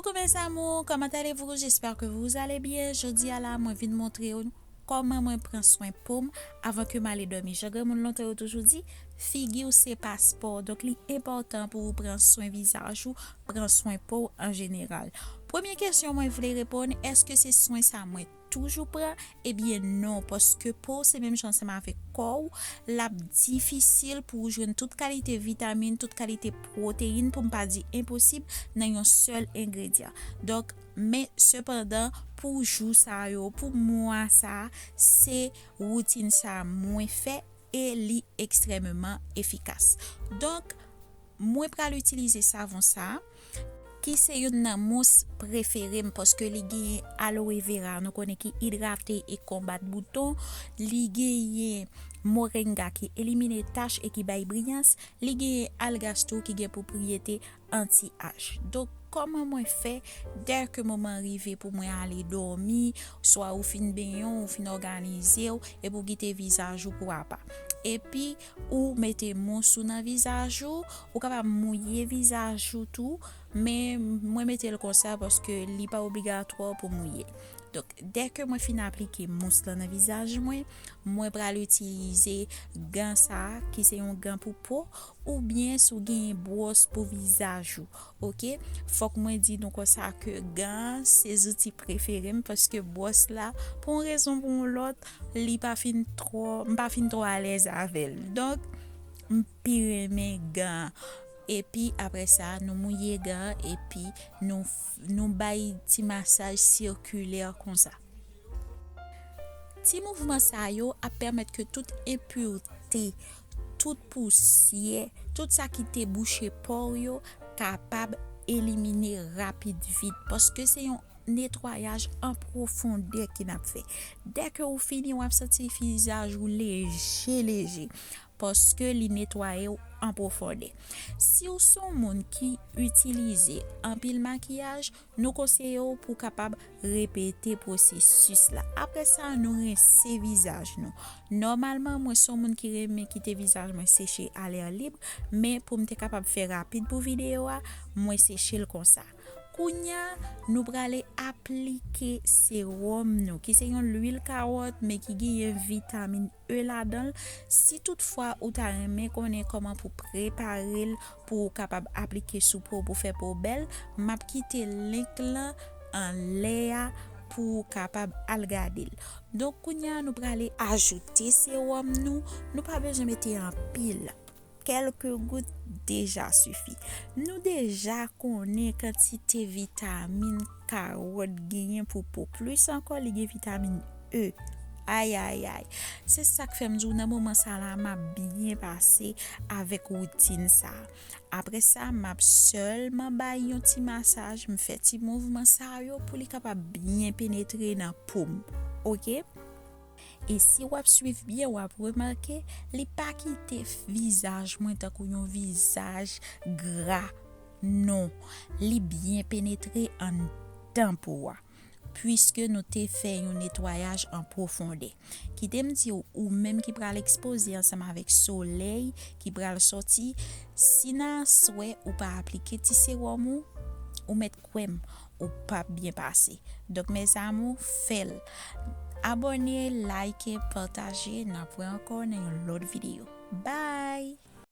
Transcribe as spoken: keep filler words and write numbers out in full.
Coucou mes amours, comment allez-vous? J'espère que vous allez bien. Jodi a la, mwen vin montre w kòman mwen pran swen po m avan ke m ale dòmi. Jan granmoun lontan yo toujou di, figi w se paspò. Donk, li enpòtan pou ou pran swen vizaj ou, pran swen po w an jeneral. Premye kesyon mwen vle reponn, èske se swen sa mwen toujou pran? Ebyen non, paske po w se menm jan ansanm avèk kò w, l ap difisil pou w jwenn tout kalite vitamin, tout kalite pwoteyin, pou m pa di enposib, nan yon sèl engredyan. Donk, men sepandan, pou jou sa yo, pou mwa sa, se woutin sa mwen fè e li ekstrèmeman efikas. Donk, mwen pral itilize savon sa, ki se youn nan mous prefere m, paske li genyen aloe vera, nou konnen, ki idrate e konbat bouton, li genyen moringa ki elimine tach e ki bay briyans, li genyen algas tou ki gen pwopriyete anti-ach. Donk, kòman mwen fè, dè ke moman rive pou mwen ale dòmi, swa ou fin benyen w, ou fin òganize w, epi w kite vizaj ou pou apa. Epi, ou mete mous ou nan vizaj ou, ou kapab mouye vizaj ou tou, men mwen mete l konsa paske li pa obligatwa pou mouye. Donk, dè ke mwen fin aplike mous lan nan vizaj mwen, mwen pral itilize gan sa a, ki se yon gan pou po, oubyen si w genyen bwòs pou vizaj ou, oke? Fòk mwen di nou konsa ke gan an se zouti prefere m, paske bwòs la, pou yon rezon pou yon lòt, li pa fin twò, m pa fin twò alèz avè l. Donk, m pi renmen gan an. Epi, apre sa, nou mouye gan an, epi nou, nou bay ti masaj sikilè konsa. Ti mouvman sa yo ap pèmèt ke tout enpirte, tout pousyè, tout sa ki te bouche po w yo kapab elimine rapid vit, paske se yon netwayaj an pwofondè ke n ap fè. Dè ke ou fini, w ap santi vizaj ou leje, leje, paske li netwaye w an pwofondè. Si w se yon moun ki itilize anpil makiyaj, nou konseye w pou w kapab repete pwosesis la. Apre sa, nou rense vizaj nou. Nòmalman, mwen se yon moun ki renmen kite vizaj mwen seche alè lib, men pou m te kapab fè rapid pou videyo a, mwen seche l konsa. Kounye a, nou prale aplike sewòm nou, ki se yon lwil kawòt, men ki genyen vitamin E ladan l. Si toutfwa ou ta renmen konnen kòman pou prepare l, pou w kapab aplike sou po w pou fè po w bèl, m ap kite link lan anlè a pou w kapab al gade l. Donk, kounye a, nou prale ajoute sewòm nou. Nou pa bezwen mete anpil. Kèlke gout deja sifi. Nou deja konnen kantite vitamin kawòt genyen pou po. Plis ankò, li gen vitamin E. Ay, ay, ay. Se sa k fè m di w nan moman sa la, m ap byen pase avèk woutin sa. Apre sa, m ap sèlman bay yon ti masaj, m fè ti mouvman sa yo pou li kapab byen penetre nan po m. Oke? E si w ap swiv byen, w ap remake, li pa kite vizaj mwen tankou yon vizaj gra. Non, li byen penetre anndan po a, piske nou te fè yon netwayaj an pwofondè. Kite m di w, ou menm ki pral ekspoze ansanm avèk solèy ki pral sòti, si nan aswè ou pa aplike ti sewòm ou, ou mèt kwè m, ou p ap byen pase. Donk, mes amours, fè l. Abòne, like, pataje, n ap wè ankò nan yon lòt videyo. Bye!